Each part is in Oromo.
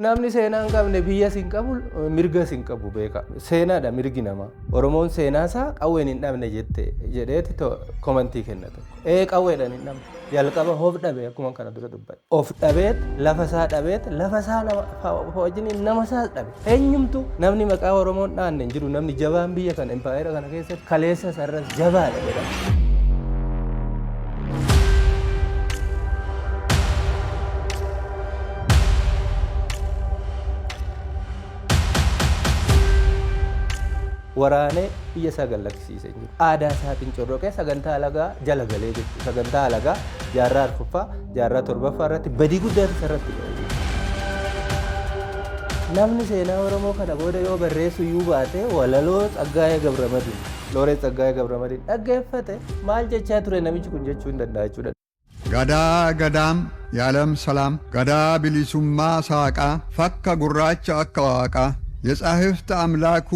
Namni seenaa hin qabne biyyas hin qabu, mirgas hin qabu beeka. Seenaadha mirgi namaa. Oromoon seenaa isaa qawween hin dhabne jette jedheeti komantii kenna tokko. Ee, qawweedhaan hin dhabne. Jalqaba of dhabe, akkuma kana dura dubbadhe. Of dhabeet, lafa isaa dhabeet, lafa isaa nama wajjin nama isaas dhabe. Eenyumtu namni maqaa Oromoon dhaanne hin jiru. Namni jabaan biyya kana, impaayera kana keessatti kaleessa sarras jabaadha jedhama. Waraanee biyya isaa gad lakkisiisee jiru. Aadaa isaatiin corroqee sagantaa alagaa jala galee jechuudha. Sagantaa alagaa jaarraa arfaffaa, jaarraa torbaffaa irratti badii guddaatu isarratti ga'e. Namni seenaa Oromoo kana booda yoo barreessu iyyuu baate, walaloo Tsaggaayee Gabramadiin, Looreet Tsaggaayee Gabramadiin dhaggeeffate, maal jechaa ture namichi kun jechuu hin danda'a jechuudha. Gadaa gadaam የዓለም ሰላም ገዳ ቢሊሱማ ሳቃ ፈካ ጉራቻ አካ ዋቃ የጻሕፍት አምላኩ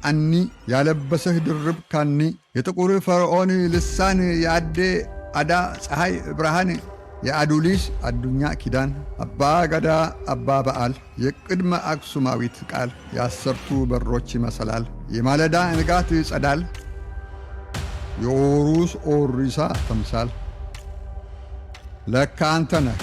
አኒ ያለበሰህ ድርብ ካኒ የጥቁር ፈርዖን ልሳን የአዴ አዳ ፀሐይ ብርሃን የአዱሊስ አዱኛ ኪዳን አባ ገዳ አባ በዓል የቅድመ አክሱማዊት ቃል የአሰርቱ በሮች ይመሰላል የማለዳ ንጋት ጸዳል የኦሩስ ኦሪሳ ተምሳል ለካ አንተ ነህ።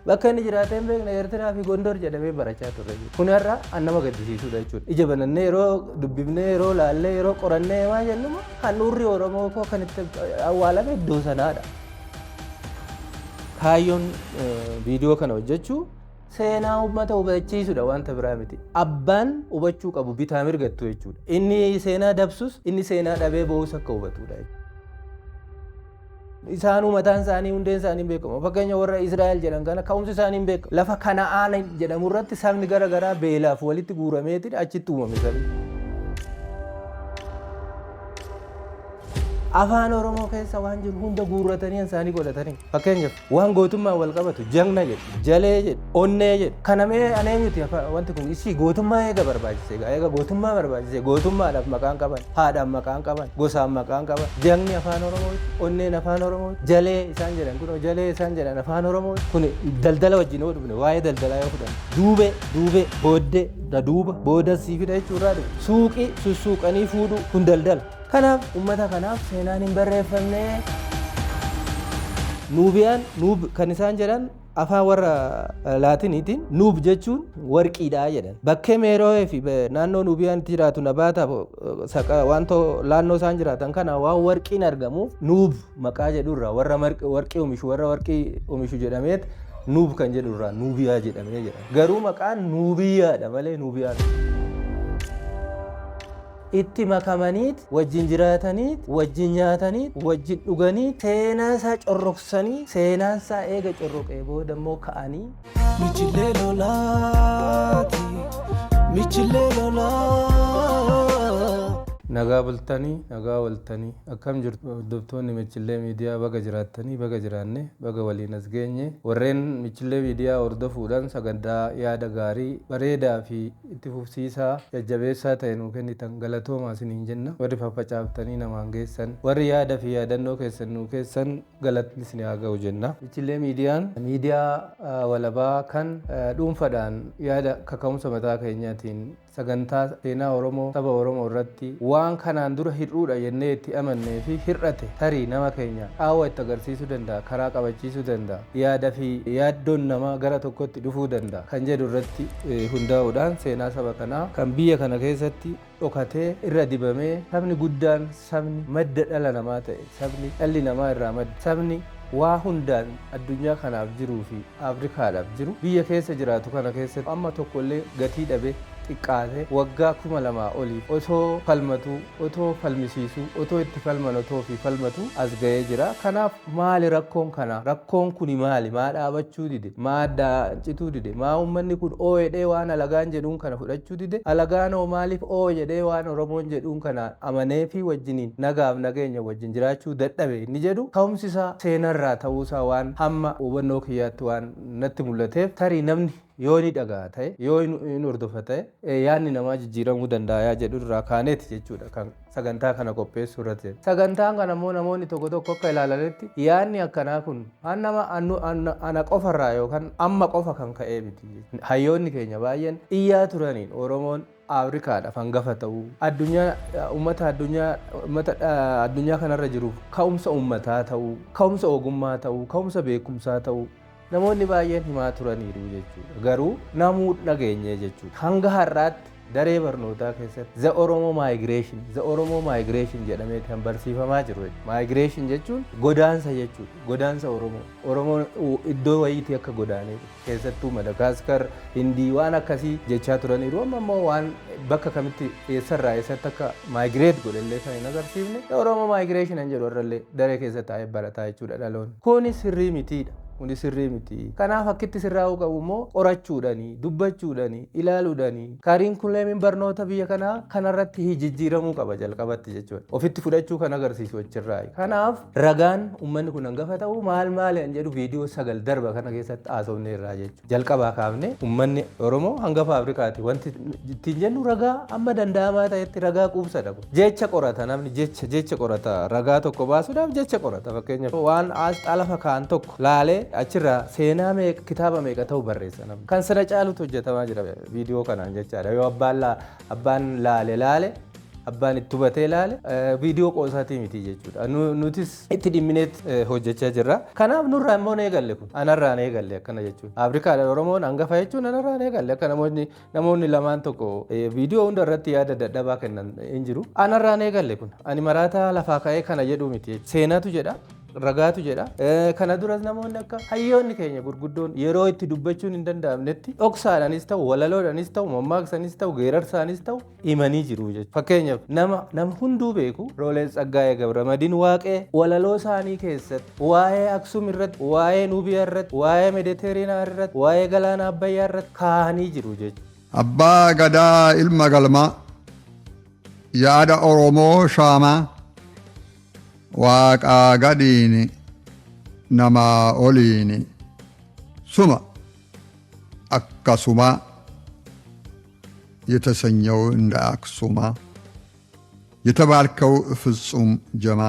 Bakka inni jiraatee hin beekne Eertiraa fi Gondor jedhamee barachaa turre. Kun har'a an nama gaddisiisudha jechuudha. Ija banannee yeroo dubbifnee, yeroo laallee, yeroo qorannee maa jennu, handhuurri Oromoo koo kan itti awwaalame iddoo sanaadha. Kaayyoon viidiyoo kana hojjechuu seenaa uummata hubachiisudha, wanta biraa miti. Abbaan hubachuu qabu bitaa mirgattu jechuudha. Inni seenaa dabsus, inni seenaa dhabee bo'us akka hubatudha. Isaanuu mataan isaanii hundeen isaanii hin beekamu. Fakkeenya warra Israa'el jedhan kana ka'umsi isaanii hin beekamu. Lafa Kana'aan jedhamu irratti sabni gara garaa beelaaf walitti guurameeti achitti uumame sabni. Afaan Oromoo keessa waan jiru hunda guurratanii isaanii godhatanii. Fakkeenyaaf waan gootummaan wal qabatu jagna jedhu, jalee jedhu, onnee jedhu. Kana mee an eenyuti wanti kun isii gootummaa eega barbaachise, eega gootummaa barbaachise, gootummaadhaaf maqaan qaban, haadhaan maqaan qaban, gosaan maqaan qaban. Jagni afaan Oromooti, onneen afaan Oromooti, jalee isaan jedhan kun, jalee isaan jedhan afaan Oromooti. Kun daldala wajjin yoo dhufne, waa'ee daldalaa yoo fudhanne, duubee, duubee, booddee, duuba, booda sii fida jechuurraa dhufe. Suuqii sussuuqanii fuudhuu, kun daldala. Kanaaf uummata kanaaf seenaan hin barreeffamne. Nuubiyaan, Nuub kan isaan jedhan, afaan warra Laatiniitiin Nuub jechuun warqiidha jedhan. Bakkee Meeroo'ee fi naannoo Nuubiyaan itti jiraatu nabaataaf wanta naannoo isaan jiraatan kana waan warqiin argamuuf, Nuub maqaa jedhurraa warra warqii oomishu, warra warqii oomishu jedhameet Nuub kan jedhurraa Nuubiyaa jedhamee jedha. Garuu maqaan Nuubiyaadha malee Nuubiyaan. Itti makamaniit, wajjin jiraataniit, wajjin nyaataniit, wajjin dhuganii, seenaa isaa corroqsanii, seenaan isaa eega corroqee booda immoo ka'anii. Michilee lolaati, michilee lolaa. Nagaa bultanii, nagaa ooltanii, akkam jirtu hordoftoonni Michillee Miidiyaa? Baga jiraattanii, baga jiraanne, baga waliin as geenye. Warreen Michillee Miidiyaa hordofuudhaan sagantaa yaada gaarii, bareedaa fi itti fufsiisaa jajjabeessaa ta'e nuu kennitan, galatoomaa isiniin jenna. Warri faffacaaftanii namaan geessan, warri yaada fi yaadannoo keessan nuu keessan, galatni isin haa ga'u jenna. Michillee Miidiyaan miidiyaa walabaa kan dhuunfadhaan yaada kaka'umsa mataa keenyaatiin sagantaa seenaa Oromoo, saba Oromoo irratti waan kanaan dura hir'uudha jennee itti amannee fi hir'ate, tarii nama keenya qaawwa itti agarsiisuu danda'a, karaa qabachiisuu danda'a, yaada fi yaaddoon namaa gara tokkotti dhufuu danda'a kan jedhu irratti hundaa'uudhaan, seenaa saba kanaa kan biyya kana keessatti dhokatee irra dibamee, sabni guddaan, sabni madda dhala namaa ta'e, sabni dhalli namaa irraa madde, sabni waa hundaan addunyaa kanaaf jiruu fi Afrikaadhaaf jiru, biyya keessa jiraatu kana keessatti amma tokkollee gatii dhabe, xiqqaate waggaa 2000 oliif otoo falmatuu, otoo falmisiisuu, otoo itti falman, otoo fi falmatu as ga'ee jira. Kanaaf maali rakkoon kana? Rakkoon kuni maali? Maa dhaabachuu dide? Maa addaan cituu dide? Maa uummanni kun oo jedhee waan alagaan jedhuun kana fudhachuu dide? Alagaan oo maaliif oo jedhee waan Oromoon jedhuun kana amanee fi wajjiniin nagaaf nageenya wajjin jiraachuu dadhabe inni jedhu, ka'umsi isaa seenarraa ta'uusaa waan hamma hubannoo kiyyaatti waan natti mul'ateef, tarii namni yoo ni dhagaa ta'e, yoo hin hordofa ta'e, yaadni namaa jijjiiramuu danda'a jedhu irraa kaaneeti jechuudha kan sagantaa kana qopheessuu irratti. Sagantaan kana immoo namoonni tokko tokko akka ilaalanitti yaadni akkanaa kun nama ana qofarraa yookaan amma qofa kan ka'ee miti. Hayyoonni keenya baay'een iyyaa turaniin Oromoon Afrikaadhaaf hangafa ta'uu, addunyaa uummata addunyaa uummata addunyaa kanarra jiruuf ka'umsa uummataa ta'uu, ka'umsa ogummaa ta'uu, ka'umsa beekumsaa ta'uu namoonni baay'een himaa turaniiru jechuudha. Garuu namuu dhageenye jechuudha. Hanga har'aatti daree barnootaa keessatti The Oromo Migration, The Oromo Migration jedhamee kan barsiifamaa jiru. Migration jechuun godaansa jechuudha. Godaansa Oromoo. Oromoon iddoo wayiitii akka godaanee keessattuu Madagaskar, Hindii waan akkasii jechaa turaniiru. Amma immoo waan bakka kamitti eessarraa eessatti akka migrate godhellee kan hin agarsiifne The Oromo Migration kan jedhu irrallee daree keessa taa'ee barataa jechuudha dhaloonni. Kuni sirrii mitiidha. Kuni sirrii miti. Kanaaf akkitti sirraa'uu qabu immoo qorachuudhani, dubbachuudhani, ilaaluudhani. Kaariikuleemiin barnoota biyya kanaa kanarratti jijjiiramuu qaba jalqabatti jechuudha. Ofitti fudhachuu kan agarsiisu achirraa. Kanaaf ragaan uummanni kun hangafa ta'uu maal maali kan jedhu viidiyoo 9 darba kana keessatti haasofne irraa jechuudha. Jalqabaa kaafne uummanni Oromoo hangafa Afrikaati. Wanti ittiin jennu ragaa amma danda'amaa ta'etti ragaa quubsadha. Jecha qorata namni, jecha qorata, ragaa tokko baasuudhaaf jecha qorata. Fakkeenyaaf waan aasxaa lafa kaa'an tokko laalee achirraa seenaa meeqa, kitaaba meeqa ta'u barreessa namni. Kan sana caalutu hojjetamaa jira viidiyoo kanaan jechaadha. Yoo abbaan laale laale, abbaan itti hubatee laale, viidiyoo qoosaatii miti jechuudha. Nutis itti dhimmineet hojjechaa jirra. Kanaaf nurraa immoo eegalle, kun anarraan eegalle akkana jechuudha. Afrikaadhaan Oromoon hangafa jechuun anarraan eegalle, akka namoonni lamaan tokko viidiyoo hunda irratti yaada dadhabaa kennan hin jiru. Anarraan eegalle kun ani maraataa lafaa ka'ee kana jedhu miti. Seenatu jedha. Ragaatu jedha. Kana duras namoonni akka hayyoonni keenya gurguddoon yeroo itti dubbachuun hin danda'amnetti dhoksaadhaanis ta'u, walaloodhaanis ta'u, mammaaksanis ta'u, geerarsaanis ta'u himanii jiru jechuudha. Fakkeenyaaf nama hunduu beeku Rooleen Tsaggaayee Gabramadiin Waaqee walaloo isaanii keessatti waa'ee Aksum irratti, waa'ee Nuubiyaa irratti, waa'ee Meediteeriinaa irratti, waa'ee galaana Abbayyaa irratti kaa'anii jiru jechuudha. Abbaa Gadaa ilma galmaa, yaada Oromoo shaamaa, waaqaa gadiini namaa oliini suma akkasuma የተሰኘው እንደ አክሱማ የተባልከው ፍጹም ጀማ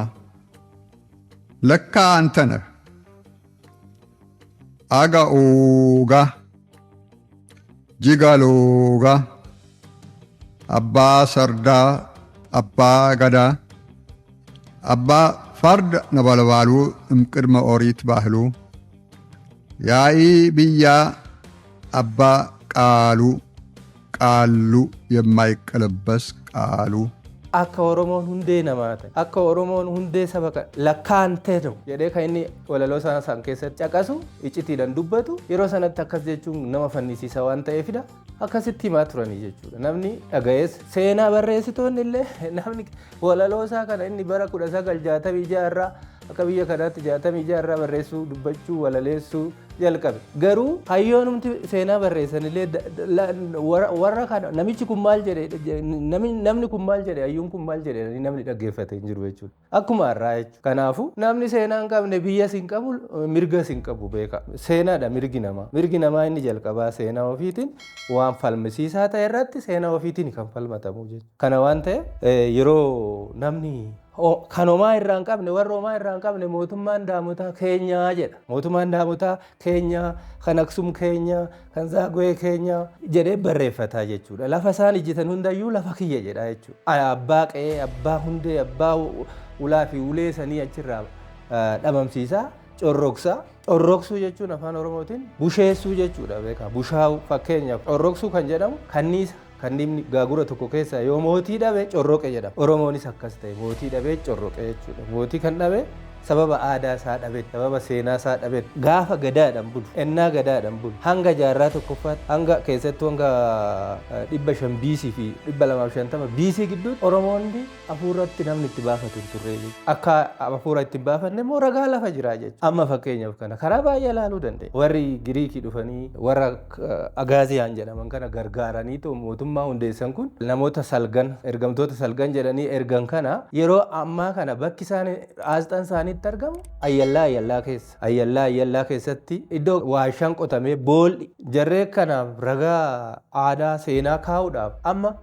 ለካ አንተ ነህ አጋኡጋ ጂጋሎጋ አባ ሰርዳ አባ ገዳ አባ ፈርድ ነበልባሉ እምቅድመ ኦሪት ባህሉ ያኢ ብያ አባ ቃሉ ቃሉ የማይቀለበስ ቃሉ። Akka Oromoon hundee namaa ta'e, akka Oromoon hundee saba lakkaantee ta'u jedhee kan inni walaloo sana san keessatti caqasu, iccitiidhaan dubbatu, yeroo sanatti akkas jechuun nama fannisiisa waan ta'eefidha. Akkasitti himaa turanii jechuudha. Namni dhaga'ees, seenaa barreessitoonni illee, namni walaloo isaa kana inni bara 1966 irraa, akka biyya kanaatti 66 irraa barreessuu, dubbachuu, walaleessuu jalqabe. Garuu hayyoonumti seenaa barreessan illee warra kana namichi kun maal jedhe, namni kun maal jedhe, hayyuun kun maal jedhe, namni dhaggeeffate hin jiru jechuudha. Akkuma har'aa jechuudha. Kanaafuu namni seenaa hin qabne biyyas hin qabu, mirgas hin qabu, beeka. Seenaadha mirgi namaa. Mirgi namaa inni jalqabaa seenaa ofiitiin waan falmisiisaa ta'e irratti seenaa ofiitiin kan falmatamu jechuudha. Kana waan ta'eef yeroo namni kan homaa irraa hin qabne, warra homaa irraa hin qabne, mootummaan Daamotaa keenyaa jedha. Mootummaan Daamotaa keenyaa, kan Aksum keenyaa, kan Zaaguwee keenyaa jedhee barreeffataa jechuudha. Lafa isaan ijjitan hundayyuu lafa kiyya jedha jechuudha. Abbaa qe'ee, abbaa hundee, abbaa ulaa fi ulee sanii achirraa dhabamsiisaa, corroksaa. Corroksuu jechuun afaan Oromootiin busheessuu jechuudha, beekaa. Bushaa'u. Fakkeenyaaf corroksuu kan jedhamu kanniisa. Kanniifni gaagura tokko keessa yoo mootii dhabe corroqe jedhama. Oromoonis akkas ta'e, mootii dhabee corroqe jechuudha. Mootii kan dhabe sababa aadaa isaa dhabe, sababa seenaa isaa dhabe. Gaafa gadaadhaan bulu, ennaa gadaadhaan bulu, hanga jaarraa tokkoffaatti, hanga keessattuu hanga 500 BC fi 250 BC gidduutti Oromoonni hafuuratti namni itti baafatu hin turre jechuudha. Akka hafuura itti hin baafanne immoo ragaa lafa jira jechuudha. Amma fakkeenyaaf kana karaa baay'ee ilaaluu dandeenya. Warri Giriikii dhufanii warra Agaaziyaan jedhaman kana gargaaranii mootummaa hundeessan kun namoota salgan, ergamtoota salgan jedhanii ergan kana, yeroo ammaa kana bakki isaan aasxaan isaanii itti argamu Ayyallaa Ayyallaa keessa. Ayyallaa Ayyallaa keessatti iddoo waashaan qotamee boolli jarree kanaaf ragaa aadaa seenaa kaa'uudhaaf amma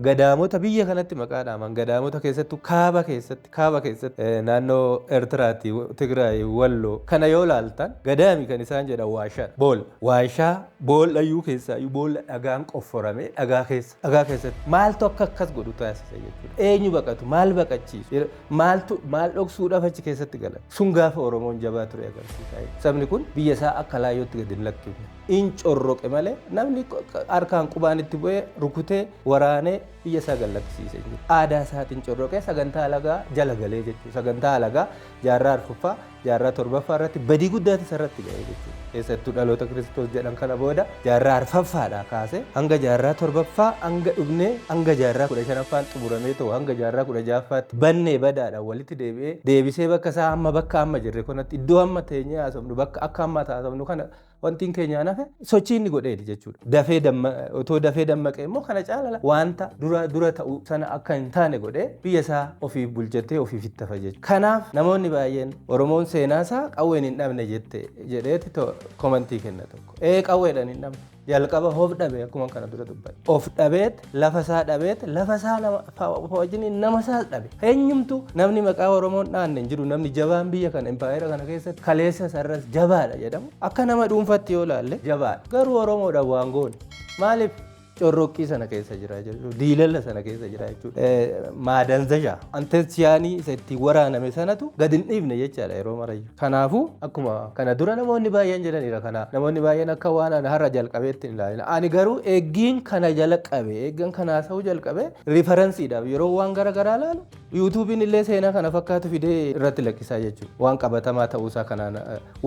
gadaamota biyya kanatti maqaa dhaaman gadaamota keessattuu kaaba keessatti naannoo Eertiraatti, Tigraay, Walloo kana yoo laaltan, gadaami kan isaan jedhan waashaan boolla, waashaa boollayyuu keessaayyuu boolla dhagaan qofforame dhagaa keessa, dhagaa keessatti maaltu akka akkas godhu taasisa jechuudha. Eenyu baqatu? Maal baqachiisu? Maaltu maal dhoksuudhaaf achi keessatti galan? Sun gaafa Oromoon jabaa ture agarsiisa. Sabni kun biyya isaa akka laayyootti gadi hin lakkifne. In corroqe malee namni harkaan qubaan itti bu'ee rukutee waraanee biyya isaa gad lakkisiise hin jiru. Aadaa isaatiin corroqee sagantaa alagaa jala galee jechuudha. Sagantaa alagaa jaarraa arfaffaa, jaarraa torbaffaa irratti badii guddaatu isarratti ga'ee jechuudha. Keessattuu dhaloota Kiristoos jedhan kana booda jaarraa arfaffaadhaa kaasee hanga jaarraa torbaffaa, hanga dhufnee hanga jaarraa 15ffaan xumuramee ta'u, hanga jaarraa 16ffaatti bannee badaadhaan walitti deebi'ee deebisee bakka isaa amma bakka amma jirre kanatti, iddoo amma teenyee haasofnu, bakka akka amma haasofnu kana wantiin keenyaan hafe sochii inni godheeti jechuudha. Dafee damma, otoo dafee dammaqee immoo kana caala wanta dura dura ta'u sana akka hin taane godhee biyya isaa ofiif bulchatee ofiif itti hafa jechuudha. Kanaaf namoonni baay'een Oromoon seenaa isaa qawween hin dhabne jette jedheeti comment kenna tokko. Ee, qawweedhaan hin dhabne. Jalqaba of dhabe, akkuma kana dura dubbate. Of dhabeet, lafa isaa dhabeet, lafa isaa nama wajjin nama isaas dhabe. Eenyumtu namni maqaa Oromoon dhaanne hin jiru. Namni jabaan biyya kana, impaayera kana keessatti kaleessa sarras jabaadha jedhamu. Akka nama dhuunfatti yoo ilaalle jabaadha. Garuu Oromoodhaan waan goone. Maaliif? Corroqqii sana keessa jira jechuudha. Diilalla sana keessa jira jechuudha. Maadanzashaa antesiyaanii isa ittiin waraaname sanatu gad hin dhiifne jechaadha yeroo marayyuu. Kanaafuu akkuma kana dura namoonni baay'een jedhanidha, kana namoonni baay'een akka waan ani har'a jalqabeetti hin ilaalina. Ani garuu eeggiin kana jala qabe, eeggan kana haasa'uu jalqabe, reference iidhaaf yeroo waan gara garaa ilaalu YouTubeiin illee seenaa kana fakkaatu fidee irratti lakkisaa jechuudha. Waan qabatamaa ta'uusaa kanaan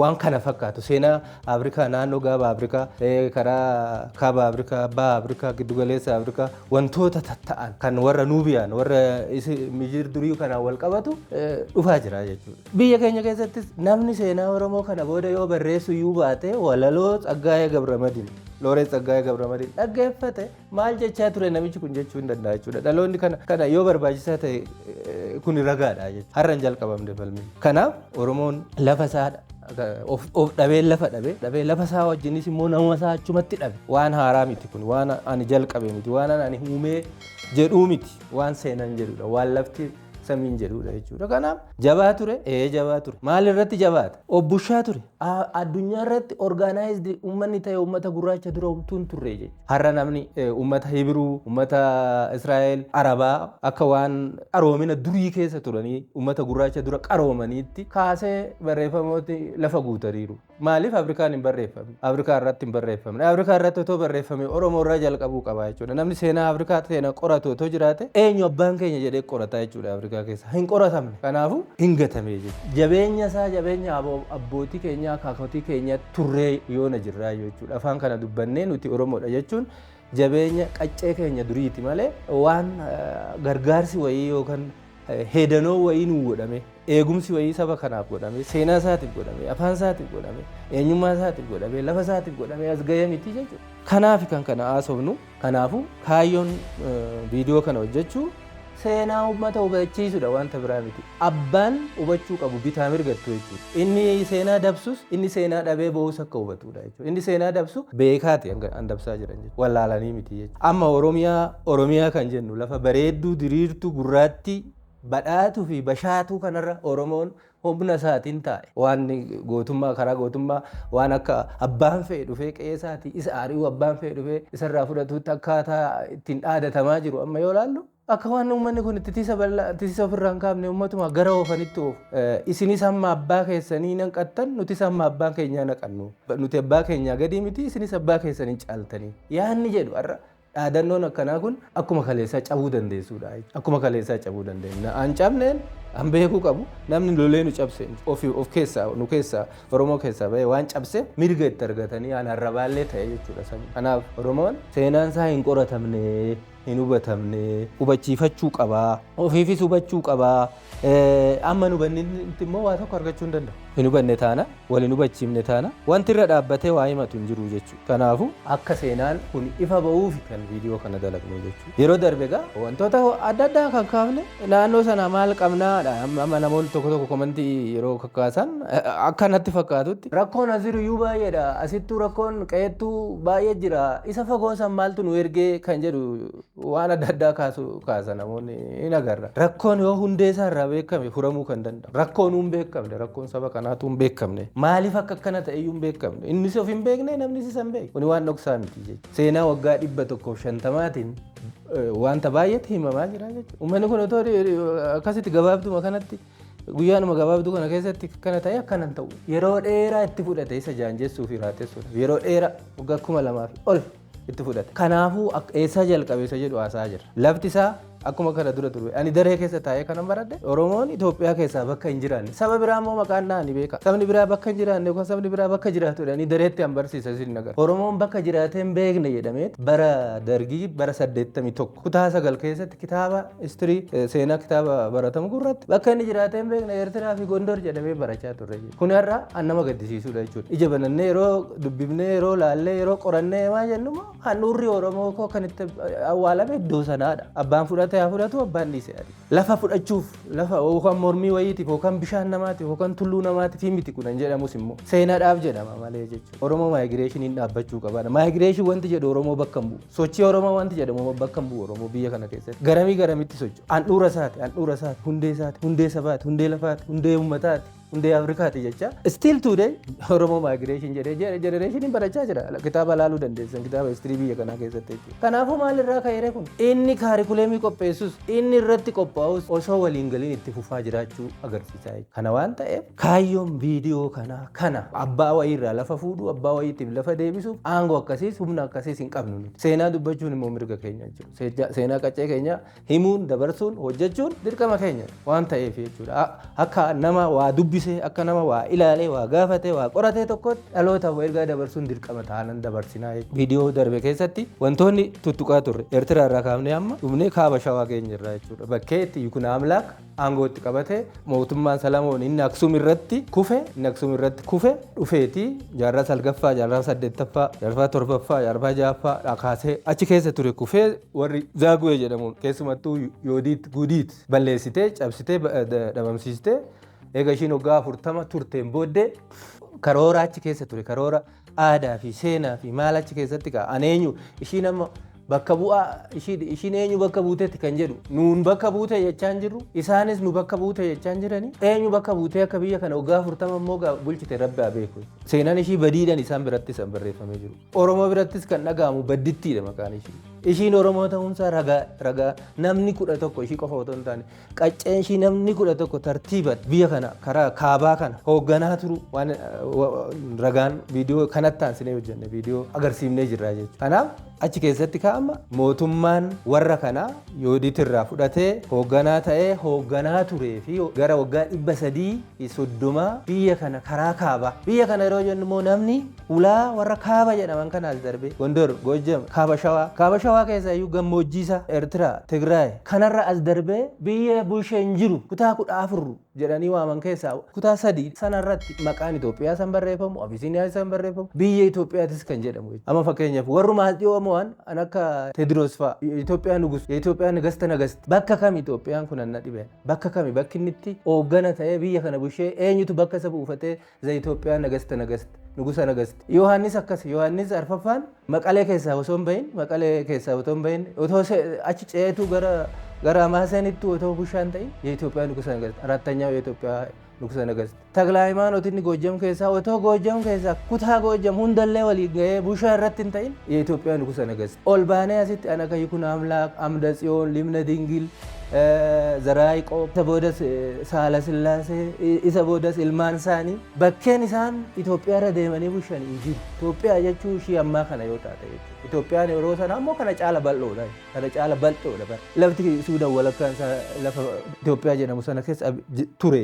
waan kana fakkaatu seenaa Afrikaa, naannoo gaaba Afrikaa, karaa kaaba Afrikaa, baha Afrikaa, giddugaleessa Afrikaa wantoota tatta'an kan warra Nuubiyaan, warra mijir durii kanaan wal qabatu dhufaa jira jechuudha. Biyya keenya keessattis namni seenaa Oromoo kana booda yoo barreessu iyyuu baate, walaloo Tsaggaayee Gabramadin, Looreet Tsaggaayee Gabramadin dhaggeeffate, maal jechaa ture namichi kun jechuu hin danda'a jechuudha. Dhaloonni kana yoo barbaachisaa ta'e kun ragaadha jechuudha. Har'a hin jalqabamne falmiin. Kanaaf Oromoon lafa isaa of dhabee, lafa dhabee, lafa isaa wajjinis immoo nama isaa achumatti dhabe. Waan haaraa miti kun, waan ani jalqabe miti, waan ani uumee jedhuu miti, waan seenan jedhudha, waan lafti samiin jedhudha jechuudha. Kanaaf jabaa ture, ee jabaa ture. Maal irratti jabaata? Obbushaa ture. Addunyaa irratti organized uummanni ta'e uummata gurraacha dura homtuu hin turre jechuudha. Har'a namni uummata Hibiruu, uummata Israa'el, Arabaa akka waan qaroomina durii keessa turanii uummata gurraacha dura qaroomaniitti kaasee barreeffamooti lafa guutaniiru. Maaliif Afrikaan hin barreeffamne? Afrikaa irratti hin barreeffamne. Afrikaa irratti otoo barreeffame Oromoo irraa jalqabuu qaba jechuudha. Namni seenaa Afrikaa seenaa qoratu otoo jiraate, eenyu abbaan keenya jedhee qorata jechuudha Afrikaa keessa. Hin qoratamne. Kanaafuu hin gatame jechuudha. Jabeenya isaa, jabeenya abbootii keenyaa, akaakotii keenya turree yoona jirraa jechuudha. Afaan kana dubbannee nuti Oromoodha jechuun jabeenya qaccee keenya duriiti malee waan gargaarsi wayii yookaan heedanoo wayii nuu godhame, eegumsi wayii saba kanaaf godhame, seenaa isaatiif godhame, afaan isaatiif godhame, eenyummaa isaatiif godhame, lafa isaatiif godhame as ga'ee miti jechuudha. Kanaaf kan kana haasofnu. Kanaafuu kaayyoon viidiyoo kana hojjechuu seenaa uummata hubachiisudha, wanta biraa miti. Abbaan hubachuu qabu bitaa mirgattu jechuudha. Inni seenaa dabsus, inni seenaa dhabee bo'us akka hubatudha jechuudha. Inni seenaa dabsu beekaati an dabsaa jiran jechuudha. Wallaalanii miti jechuudha. Amma Oromiyaa, Oromiyaa kan jennu lafa bareedduu, diriirtuu, gurraattii, badhaatuu fi bashaatuu kanarra Oromoon humna isaatiin taa'e. Waan gootummaa, karaa gootummaa, waan akka abbaan fe'e dhufee qe'ee isaatii isa ari'uu, abbaan fe'e dhufee isarraa fudhatuutti akkaataa ittiin dhaadatamaa jiru amma yoo ilaallu, akka waan uummanni kun itti tisa bal'aa tisa ofirraa hin kaafne uummatuma gara oofanitti oofu. Isinis hamma abbaa keessanii naqattan, nutis hamma abbaa keenyaa naqannu. Nuti abbaa keenyaa gadii miti, isinis abbaa keessanii caaltanii. Yaanni jedhu har'a dhaadannoon akkanaa kun akkuma kaleessaa cabuu dandeessuudha. Akkuma kaleessaa cabuu dandeenya. An cabneen an beekuu qabu, namni lolee nu cabse of of keessaa, nu keessaa, Oromoo keessaa bahee waan cabse mirga itti argatanii an arrabaallee ta'e jechuudha sabni. Kanaaf Oromoon seenaan isaa hin qoratamne, hin hubatamne, hubachiifachuu qabaa, ofiifis hubachuu qabaa. Amma nu hubannitti immoo waa tokko argachuu hin danda'u. Hin hubanne taana, wal hin hubachiifne taana, wanti irra dhaabbatee waa himatu hin jiru jechuudha. Kanaafuu akka seenaan kun ifa ba'uuf kan viidiyoo kana dalagnu jechuudha. Yeroo darbe egaa wantoota adda addaa kan kaafne naannoo sana maal qabnaadha. Amma namoonni tokko tokko komantii yeroo kakkaasan akka natti fakkaatutti rakkoon as jiru iyyuu baay'eedha. Asittuu rakkoon qe'eettuu baay'ee jira. Isa fagoo san maaltu nu ergee kan jedhu waan adda addaa kaasu kaasa namoonni hin agarra. Rakkoon yoo hundee isaa irraa beekame furamuu kan danda'u. Rakkoon hin beekamne, rakkoon saba kanaatu hin beekamne. Maaliif akka akkana ta'e iyyuu hin beekamne. Innis of hin beekne, namnis isa hin beekne. Kuni waan dhoksaa miti jechuudha. Seenaa waggaa 150n wanta baay'eetti himamaa jira jechuudha. Uummanni kun otoo akkasitti gabaabduma kanatti, guyyaanuma gabaabduu kana keessatti akkana ta'e akkana hin ta'u. Yeroo dheeraa itti fudhate isa jaanjessuu fi raatessuudhaaf. Yeroo dheeraa waggaa 2000 ol itti fudhate. Kanaafuu eessaa jalqabe isa jedhu haasaa jira. Lafti isaa akkuma kana dura ture. Ani daree keessa taa'ee kanan baradhe, Oromoon Itoophiyaa keessaa bakka hin jiraanne. Saba biraa immoo maqaan naa ni beeka. Sabni biraa bakka hin jiraanne yookaan sabni biraa bakka jiraatu jedhanii dareetti an barsiisa isin agarra. Oromoon bakka jiraatee hin beekne jedhamee bara Dargii bara 81 kutaa 9 keessatti kitaaba history, seenaa kitaaba baratamu gurratti bakka inni jiraatee hin beekne Eertiraa fi Gondor jedhamee barachaa turre. Kun har'a an nama gaddisiisudha jechuudha. Ija banannee yeroo dubbifnee, yeroo laallee, yeroo qorannee maa jennu immoo handhuurri Oromoo koo kan itti awwaalame iddoo sanaadha. Abbaan fudhate haa fudhatu, abbaan dhiise haa dhiisu. Lafa fudhachuuf, lafa yookaan mormii wayiitiif yookaan bishaan namaatiif yookaan tulluu namaatiif miti kunan jedhamus immoo seenaadhaaf jedhama malee jechuudha. Oromoo migrationiin dhaabbachuu qabaadha. Migration wanti jedhu Oromoo bakka hin bu'u. Sochii Oromoo wanti jedhamu bakka hin bu'u Oromoo biyya kana keessatti. Garamii garamitti socho'u. Handhuura isaati, handhuura isaati, hundee isaati, hundee sabaati, hundee lafaati, hundee uummataati, hundee Afrikaati jecha. Still today Oromoo migration jedhee generationiin barachaa jira. Kitaaba laaluu dandeessan, kitaaba history biyya kanaa keessatti jechuudha. Kanaafuu maalirraa ka'eere kun? Inni curriculummii qopheessus, inni irratti qophaa'us osoo waliin galiin itti fufaa jiraachuu agarsiisa. Kana waan ta'eef kaayyoon viidiyoo kanaa kana abbaa wayiirraa lafa fuudhuu, abbaa wayiitiif lafa deebisuuf aangoo akkasiis humna akkasiis hin qabnu nuti. Seenaa dubbachuun immoo mirga keenya jechuudha. Seenaa qaccee keenya himuun, dabarsuun, hojjechuun dirqama keenya waan ta'eef jechuudha. Akka nama waa dubbisee, akka nama waa ilaalee, waa gaafatee, waa qoratee tokkotti dhalootaaf ergaa dabarsuun dirqama taanan dabarsinaa jechuudha. Viidiyoo darbe keessatti wantoonni tuttuqaa turre Eertiraa irraa kaafnee amma dhufnee kaaba Shawaa keenya irraa jechuudha. Bakkee itti Yukuna Amlaak aangoo itti qabatee mootummaan Salamoon inni Aksum irratti kufe, inni Aksum irratti kufe dhufeetii jaarraa 9ffaa, jaarraa 8ffaa, jaarraa 7ffaa, jaarraa 6ffaa kaasee achi keessa ture kufee warri Zaaguwee jedhamuun keessumattuu Yoodiit Gudiit balleessitee, cabsitee, dhabamsiistee, eega ishiin waggaa 40 turteen booddee karoora achi keessa ture, karoora aadaa fi seenaa fi maal achi keessatti ka'a an eenyu, ishiin amma bakka bu'aa ishiin eenyu bakka buutetti kan jedhu, nuun bakka buute jechaa hin jirru, isaanis nu bakka buute jechaa hin jirani. Eenyu bakka buutee akka biyya kana waggaa 40 immoo bulchite Rabbi haa beeku. Seenaan ishii badiidhaan isaan birattis kan barreeffamee jiru, Oromoo birattis kan dhaga'amu baddittiidha maqaan ishii. Ishiin Oromoo ta'uunsaa ragaa ragaa namni 11, ishii qofa otoo hin taane qacceen ishii namni 11 tartiiban biyya kana karaa kaabaa kana hoogganaa turu waan ragaan viidiyoo kanatti aansinee hojjenne viidiyoo agarsiifnee jirra jechuudha. Kanaaf achi keessatti kaa'ama mootummaan warra kanaa Yoodiit irraa fudhatee hoogganaa ta'ee hoogganaa turee fi gara waggaa 330 biyya kana karaa kaabaa. Biyya kana yeroo jennu immoo namni ulaa warra kaaba jedhaman kanaas darbee Gondor, Gojjam, kaaba Shawaa, kaaba Shawaa keessa iyyuu gammoojjiisa Eertiraa, Tigraay kanarra as darbee biyya bulshee hin jiru. Kutaa 14 jedhanii waaman keessaa kutaa 3 sanarratti maqaan Itoophiyaa san barreeffamu, Abisiiniyaa san barreeffamu, biyya Itoophiyaatis kan jedhamu. Amma fakkeenyaaf warruma as dhiyoo mo'an an akka Tediroos fa'a የኢትዮጵያ ንጉስ፣ የኢትዮጵያ ንግስተ ነገስት bakka kami Itoophiyaan kun anna dhibe, bakka kami bakki inni itti hooggana ta'ee biyya kana bushee, eenyutu bakka isa buufatee የኢትዮጵያ ንግስተ ነገስት ንጉሰ ነገስት? Yohaannis akkas, Yohaannis arfaffaan Maqalee keessaa osoo hin bahin, Maqalee keessaa otoo hin bahin, otoo achi ceetu gara Hamaasenitti otoo bushaan ta'in የኢትዮጵያ ንጉሰ ነገስት፣ አራተኛው የኢትዮጵያ ንጉሰ ነገስት። ተክለ ሃይማኖት inni Goojjam keessaa otoo Goojjam keessaa kutaa Goojjam hundallee walii gahee bushaa irratti hin ta'in የኢትዮጵያ ንጉሰ ነገስት። Ol baanee asitti ana akka Yikuna Amlaak, Amda Tsiyoon, Limna Dingil, Zaraa Yaaqoob, isa boodas Saala Sillaasee, isa boodas ilmaan isaanii bakkeen isaan Itoophiyaa irra deemanii bushan hin jiru. Itoophiyaa jechuun ishii ammaa kana yoo taate jechuudha. Itoophiyaan yeroo sana ammoo kana caala bal'oodha. Kana caala bal'oodha bara. Lafti Suudaan walakkaan isaa lafa Itoophiyaa jedhamu sana keessa ture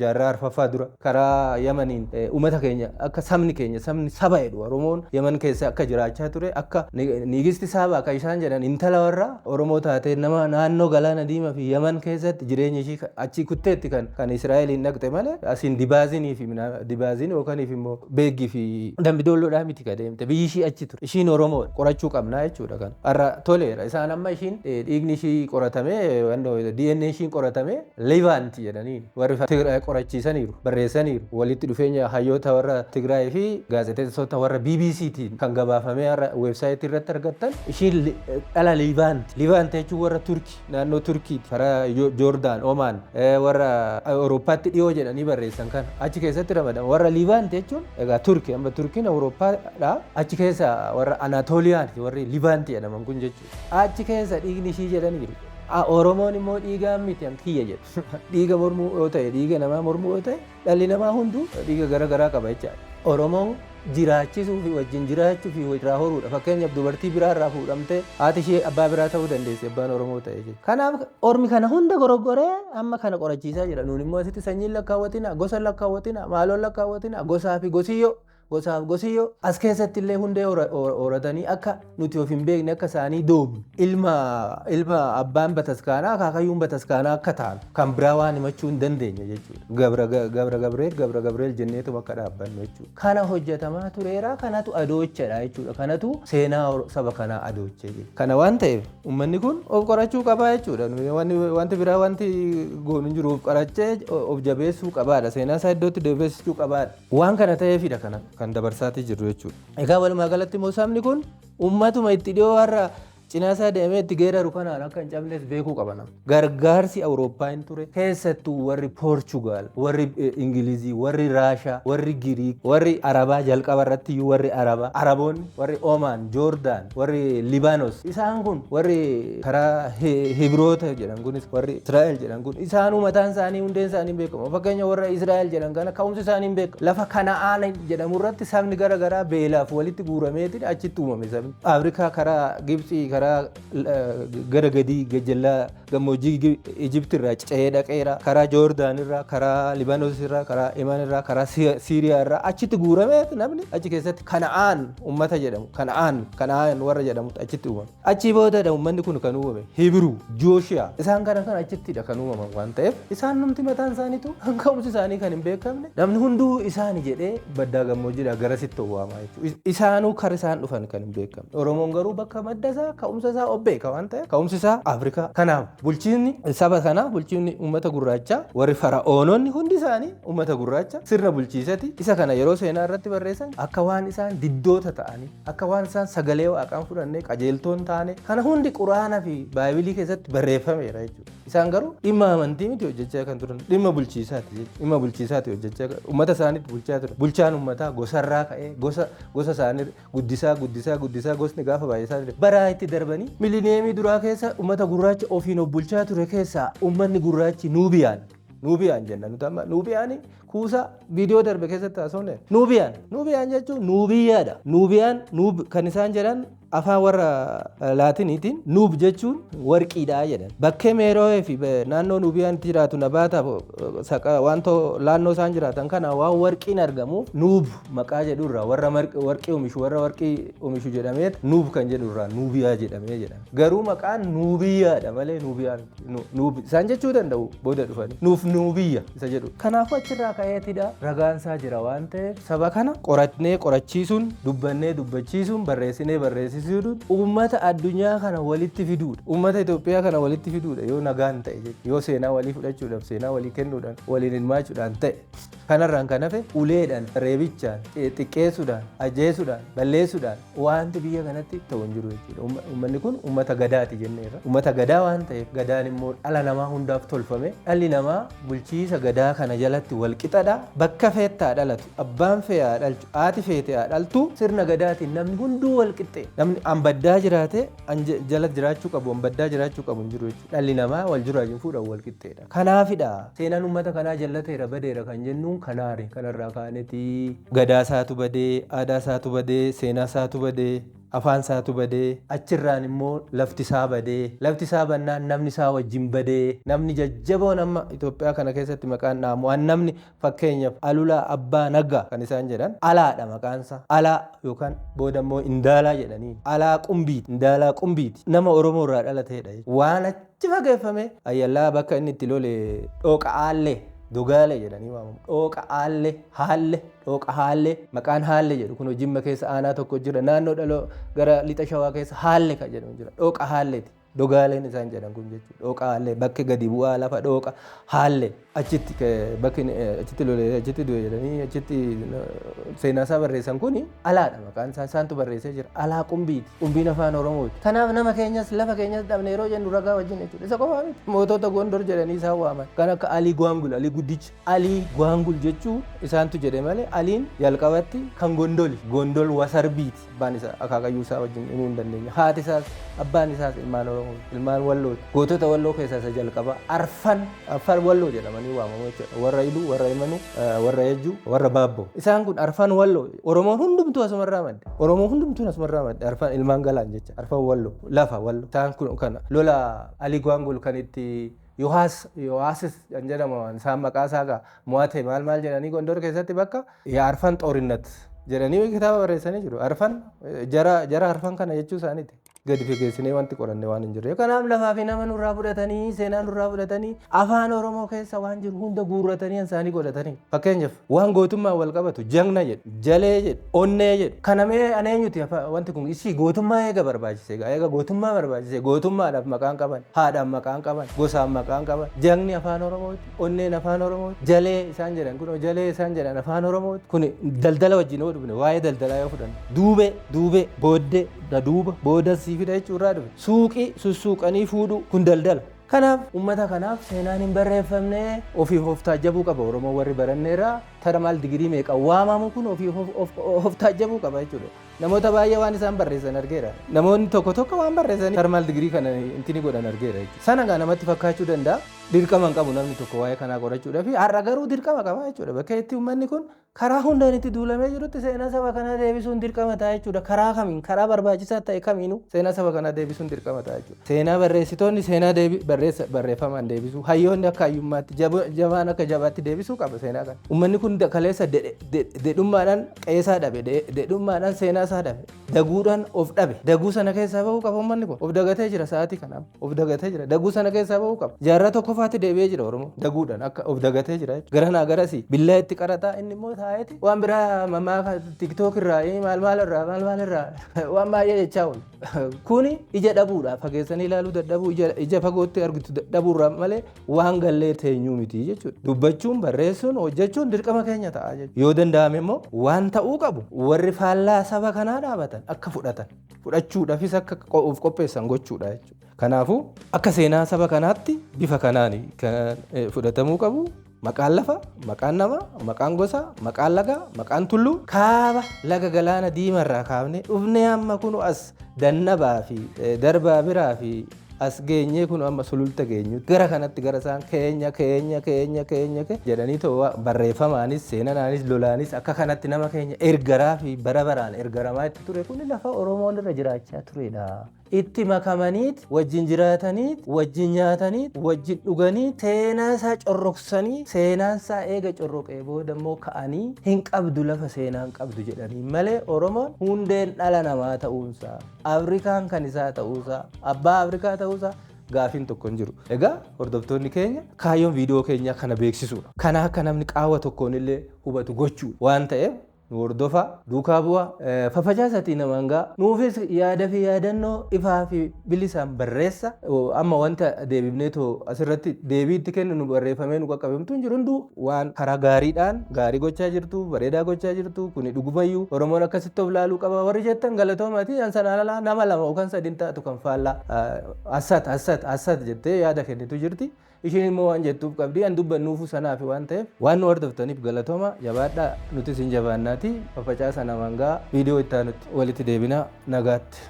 jaarraa arfaffaa dura. Karaa Yamaniin uummata keenya akka sabni keenya, sabni saba jedhu Oromoon Yaman keessa akka jiraachaa ture, akka Nigisti Saabaa kan isaan jedhan intala warra Oromoo taatee nama naannoo galaana diimaa Yerusaalema fi Yaman keessatti jireenya ishii achi kutteetti kan Israa'eliin dhaqxe malee asiin dibaazinii fi dibaazin yookaan immoo beeggii fi dambidoolloodhaa miti ka deemte, biyyi ishii achi ture. Ishiin Oromoodha, qorachuu qabnaa jechuudha kan. Har'a toleera, isaan amma ishiin dhiigni ishii qoratamee, DNA ishiin qoratamee Livaant jedhanii warri Tigraay qorachiisaniiru, barreessaniiru. Walitti dhufeenya hayyoota warra Tigraay fi gaazexeessitoota warra BBCtiin kan gabaafamee har'a weebsaayitii irratti argattan, ishiin dhala Livaant. Livaant jechuun warra Turkii, naannoo Turkiiti, karaa Joordaan, Omaan, warra Awurooppaatti dhiyoo jedhanii barreessan kana achi keessatti ramadama. Warra Livaant jechuun egaa Turkii, amma Turkiin Awurooppaadha. Achi keessa warra Anatooliyaan warri Livaant jedhaman kun jechuudha. Achi keessa dhiigni ishii jedhaniiru. Oromoon immoo dhiigaan miti an kiyya jedhu. Dhiiga mormuu yoo ta'e, dhiiga namaa mormuu yoo ta'e, dhalli namaa hunduu dhiiga gara garaa qaba jechaadha. Oromoon jiraachisuu fi wajjin jiraachuu fi irraa horuudha. Fakkeenyaaf, dubartii biraa irraa fuudhamtee haati ishee abbaa biraa ta'uu dandeessi, abbaan Oromoo ta'e jechuudha. Kanaaf ormi kana hunda goroggoree amma kana qorachiisaa jira. Nuun immoo asitti sanyiin lakkaawwatina, gosa lakkaawwatina, maaloon lakkaawwatina, gosaa fi gosiyyoo. Gosaaf gosiyyoo as keessatti illee hundee horatanii akka nuti of hin beekne akka isaanii doobnu, ilma abbaan bataskaanaa akaakayyuun bataskaanaa akka ta'an kan biraa waan himachuu hin dandeenye jechuudha. Gabra Gabra Gabreel, Gabra Gabreel jenneetuma akka dhaabbannu jechuudha. Kana hojjetamaa tureera, kanatu adoochadha jechuudha. Kanatu seenaa saba kanaa adooche jechuudha. Kana waan ta'eef uummanni kun of qorachuu qabaa jechuudha. Wanti biraa wanti goonu hin jiru, of qorachee of jabeessuu qabaadha. Seenaa isaa iddootti deebisuu qabaadha. Waan kana ta'eefidha kana kan dabarsaatii jirru jechuudha. Egaa walumaa galatti immoo sabni kun uummatuma itti dhiyoo har'a cinaa isaa deemee itti geeraru kanaan akka hin cabnes beekuu qaba nama. Gargaarsi Awurooppaa hin ture. Keessattuu warri Poorchugaal, warri Ingilizii, warri Raashaa, warri Giriik, warri Arabaa, jalqaba irratti iyyuu warri Arabaa, Araboonni, warri Omaan, Joordaan, warri Libaanos, isaan kun warri karaa Hibroota jedhan kunis, warri Israa'el jedhan kun, isaanuu mataan isaanii hundeen isaanii hin beekamu. Fakkeenya, warra Israa'el jedhan kana ka'umsi isaanii hin beekamu. Lafa Kana'aan jedhamu irratti sabni gara garaa beelaaf walitti guurameeti achitti uumame sabni. Afrikaa karaa Gibxii, karaa gara gadii gajjallaa gammoojjii Ijipti irraa ce'ee dhaqeera. Karaa Joordaan irraa, karaa Libaanos irraa, karaa Iman irraa, karaa Siiriyaa irraa achitti guuramee namni achi keessatti Kana'aan uummata jedhamu, Kana'aan warra jedhamutu achitti uumame. Achii boodadha uummanni kun kan uumame. Hibiruu, Jooshiyaa, isaan kana kan achittidha kan uumaman waan ta'eef, isaan numti mataan isaaniitu ka'umsi isaanii kan hin beekamne, namni hunduu isaani jedhee baddaa gammoojjiidhaa garasitti waamaa jechuudha. Isaanuu kar isaan dhufan kan hin beekamne. Oromoon garuu bakka madda isaa, ka'umsa isaa of beeka waan ta'eef, ka'umsi isaa Afrikaa. Kanaaf bulchiinni saba kanaa, bulchiinni uummata gurraachaa, warri fara'oononni hundi isaanii uummata gurraacha sirna bulchiisati. Isa kana yeroo seenaa irratti barreessan akka waan isaan diddoota ta'anii, akka waan isaan sagalee waaqaan fudhannee qajeeltoon taane, kana hundi quraana fi baaybilii keessatti barreeffameera jechuudha. Isaan garuu dhimma amantii miti hojjechaa kan turan, dhimma bulchiisaati jechuudha. Dhimma bulchiisaati hojjechaa, uummata isaaniitti bulchaa ture. Bulchaan uummataa gosarraa ka'ee gosa gosa isaanii guddisaa guddisaa guddisaa, gosni gaafa baay'isaa ture. Baraa itti darbanii miliniyeemii duraa keessa uummata gurraacha ofiin of bulchaa ture keessaa uummanni gurraachi Nuubiyaan, Nuubiyaan jenna nuti amma. Nuubiyaan kuusaa viidiyoo darbe keessatti haasofne. Nuubiyaan jechuun Nuubiyyaadha. Nuubiyaan, Nuub kan isaan jedhan afaan warra Laatiniitiin Nuub jechuun warqiidha jedhan. Bakkee Meeroo'ee fi naannoo Nuubiyaan itti jiraatu nabaataaf wanta naannoo isaan jiraatan kana waan warqiin argamuuf, Nuub maqaa jedhurraa warra warqii oomishu, warra warqii oomishu jedhamee, Nuub kan jedhurraa Nuubiyaa jedhamee jedhama. Garuu maqaan Nuubiyyaadha malee Nuubiyaa miti. Nuub isaan jechuu danda'u booda dhufanii. Nuuf Nuubiyya isa jedhu. Kanaafuu achirraa ka'eetidha, ragaan isaa jira waan ta'eef, saba kana qoratnee qorachiisuun, dubbannee dubbachiisuun, barreessinee barreessisuun uummata addunyaa kana walitti fiduudha. Uummata Itoophiyaa kana walitti fiduudha yoo nagaan ta'e jechuudha. Yoo seenaa walii fudhachuudhaaf, seenaa walii kennuudhaan, waliin hirmaachuudhaan ta'e. Kanarraan kan hafe uleedhaan, reebichaan, xiqqeessuudhaan, ajjeesuudhaan, balleessuudhaan wanti biyya kanatti ta'u hin jiru jechuudha. Uummanni kun uummata gadaati jenneerra. Uummata gadaa waan ta'eef, gadaan immoo dhala namaa hundaaf tolfame. Dhalli namaa bulchiisa gadaa kana jalatti wal qixadha. Bakka feettaa dhalatu, abbaan fee haa dhalchu, haati feete haa dhaltu, sirna gadaatiin namni hunduu wal qixxee. Namni an baddaa jiraate an jala jiraachuu qabu, an baddaa jiraachuu qabu hin jiru jechuudha. Dhalli namaa wal jiraachuu fuudhan wal qixxeedha. Kanaafidha seenaan uummata kanaa jallateera, badeera kan jennuun kanaari. Kanarraa kaanetii gadaa isaatu badee, aadaa isaatu badee, seenaa isaatu badee. Afaan isaatu badee, achirraan immoo lafti isaa badee, lafti isaa bannaan namni isaa wajjin badee, namni jajjaboon amma Itoophiyaa kana keessatti maqaan dhaamu waan namni fakkeenyaaf Alulaa Abbaa Naggaa kan isaan jedhan Alaadha maqaan isaa. Alaa yookaan booda immoo Indaalaa jedhanii. Alaa Qumbiiti. Indaalaa Qumbiiti. Nama Oromoo irraa dhalateedha. Waan achi fageeffame Ayyallaa bakka inni itti lole Dhooqa Aallee Dogaalee jedhanii waamamu. Dhooqa Aallee, Haalle, Dhooqa Haallee, maqaan Haalle jedhu kun Jimma keessa aanaa tokko jira. Naannoo dhaloo gara lixa Shawaa keessa Haalle kan jedhamu jira. Dhooqa Haalleeti. Dogaaleen isaan jedhan kun jechuudha. Dhooqa Haallee bakki gadi bu'aa lafa Dhooqa Haallee achitti bakki achitti lolee achitti du'e jedhanii achitti seenaa isaa barreessan kun Alaadha maqaan isaa, isaantu barreessee jira. Alaa Qumbiiti. Qumbiin afaan Oromooti. Kanaaf nama keenyas lafa keenyas dhabne yeroo jennu ragaa wajjin jechuudha. Isa qofaa miti. Mootota Gondor jedhanii isaan waaman. Kan akka Alii Gwaangul, Alii Guddicha. Alii Gwaangul jechuu isaantu jedhe malee Aliin jalqabatti kan Gondoli. Gondol Wasarbiiti. Abbaan isaa akaakayyuu isaa wajjin himuu hin dandeenya. Haati isaas abbaan isaas ilmaan Oromooti. Ilmaan Wallooti. Gootota Walloo keessaa isa jalqabaa. Arfan, Arfan Walloo jedhamanii waamamu jechuudha. Warra Iluu, warra Imanuu, warra Yejjuu, warra Baabboo. Isaan kun Arfan Walloo. Oromoon hundumtuu asumarraa madde. Oromoon hundumtuu asumarraa madde. Arfan ilmaan Galaan jecha. Arfan Walloo. Lafa Walloo. Isaan kun kana lola Ali Gwaangul kan itti Yohaas, Yohaasis kan jedhamu isaan maqaa isaa gaa mo'ate maal maal jedhanii Gondor keessatti bakka Arfan Xoorinat jedhanii kitaaba barreessanii jiru. Arfan jara jara arfan kana jechuu isaaniiti. Gadi fageessinee wanti qoranne waan hin jirre. Kanaaf lafaa fi nama nurraa fudhatanii, seenaa nurraa fudhatanii, afaan Oromoo keessa waan jiru hunda guurratanii isaanii godhatanii. Fakkeenyaaf waan gootummaan wal qabatu jagna jedhu, jalee jedhu, onnee jedhu. Kana mee ana eenyuti wanti kun ishii gootummaa eega barbaachise egaa eega gootummaa barbaachise gootummaadhaaf maqaan qaban, haadhaan maqaan qaban, gosaan maqaan qaban. Jagni afaan Oromooti, onneen afaan Oromooti, jalee isaan jedhan kun jalee isaan jedhan afaan Oromooti. Kun daldala wajjin yoo dhufne, waa'ee daldalaa yoo fudhanne, duubee, duubee, booddee, na duuba, booda sii fida jechuu irraa dhufe. Suuqii, sussuuqanii fuudhuu, kun daldala. Kanaaf uummata kanaaf seenaan hin barreeffamne, ofiif of taajjabuu qaba. Oromoo warri baranneerra termal digirii meeqa waamamu kun ofiif of taajjabuu qaba jechuudha. Namoota baay'ee waan isaan barreessan argeera. Namoonni tokko tokko waan barreessan termal digirii kana intini godhan argeera jechuudha. Sana gaa namatti fakkaachuu danda'a. Dirqama hin qabu namni tokko waa'ee kanaa qorachuudhaaf. Har'a garuu dirqama qaba jechuudha. Bakka itti uummanni kun karaa hundaan itti duulamee jirutti seenaa saba kanaa deebisuun dirqama ta'a jechuudha. Karaa kamiin, karaa barbaachisaa ta'e kamiinuu seenaa saba kanaa deebisuun dirqama ta'a jechuudha. Seenaa barreessitoonni seenaa barreessa barreeffamaan deebisuu, hayyoonni akka hayyummaatti, jabaan akka jabaatti deebisuu qaba seenaa kana. Uummanni kun kaleessa dedhummaadhaan qeesaa dhabe, dedhummaadhaan seenaa isaa dhabe, daguudhaan of dhabe. Daguu sana keessaa bahuu qaba uummanni kun. Of dagatee jira sa'aatii kanaaf. Of dagatee jira. Daguu sana keessaa bahuu qaba. Jaarraa tokkoffaatti deebi'ee jira Oromoo. Daguudhaan akka of dagatee jira jechuudha. Garanaa garasii billaa itti qaraxaa, inni immoo taa'eeti waan biraa mammaa TikTok irraa, maal maal irraa, maal maal irraa waan baay'ee jechaa oolu. Kuni ija dhabuudha. Fageessanii ilaaluu dadhabuu, ija fagootti argitu dadhabuurraa malee waan gallee teenyuu miti jechuudha. Dubbachuun, barreessuun, hojjechuun dirqama keenya ta'a jechuudha. Yoo danda'ame immoo waan ta'uu qabu warri faallaa saba kanaa dhaabatan akka fudhatan, fudhachuudhaafis akka of qopheessan gochuudha jechuudha. Kanaafuu akka seenaa saba kanaatti bifa kanaan kan fudhatamuu qabu. Maqaan lafa, maqaan namaa, maqaan gosaa, maqaan lagaa, maqaan tulluu kaaba laga galaana diimarraa kaafnee dhufnee amma kun as dannabaa fi darbaa biraa fi as geenyee kun amma sululta geenyutti gara kanatti gara isaan keenya keenya keenya keenya jedhanii too barreeffamaanis seenanaanis lolaanis akka kanatti nama keenya ergaraa fi bara baraan ergaramaa itti ture kun lafa Oromoon irra jiraachaa turedha. Itti makamaniit, wajjin jiraataniit, wajjin nyaataniit, wajjin dhuganii, seenaa isaa corroqsanii, seenaan isaa eega corroqee booda immoo ka'anii hin qabdu lafa seenaan qabdu jedhanii malee Oromoon hundeen dhala namaa ta'uunsaa, Afrikaan kan isaa ta'uusaa, abbaa Afrikaa ta'uusaa gaafiin tokko hin jiru. Egaa hordoftoonni keenya, kaayyoon viidiyoo keenyaa kana beeksisuudha. Kana akka namni qaawwa tokkoon illee hubatu gochuudha waan ta'eef nu hordofaa, duukaa bu'aa, fafacaasatii namaan ga'a. Nuufis yaada fi yaadannoo ifaa fi bilisaan barreessa. Amma wanta deebifnee too asirratti deebii itti kennu nu barreeffamee nu qaqqabamtu hin jiru. Hunduu waan karaa gaariidhaan gaarii gochaa jirtu, bareedaa gochaa jirtu, kuni dhugumayyuu Oromoon akkasitti of laaluu qaba warri jettan galatoomaati. An sanaan alaa nama lama yookaan sadiin taatu kan faallaa assat assat assat jettee yaada kennitu jirti. Ishiin immoo waan jettuuf qabdi, an dubbannuufuu sanaaf waan ta'eef waan nu hordoftaniif galatooma, jabaadhaa, nutis hin jabaannaati fafacaasa namaan ga'a. Viidiyoo itti aanutti walitti deebina, nagaatti.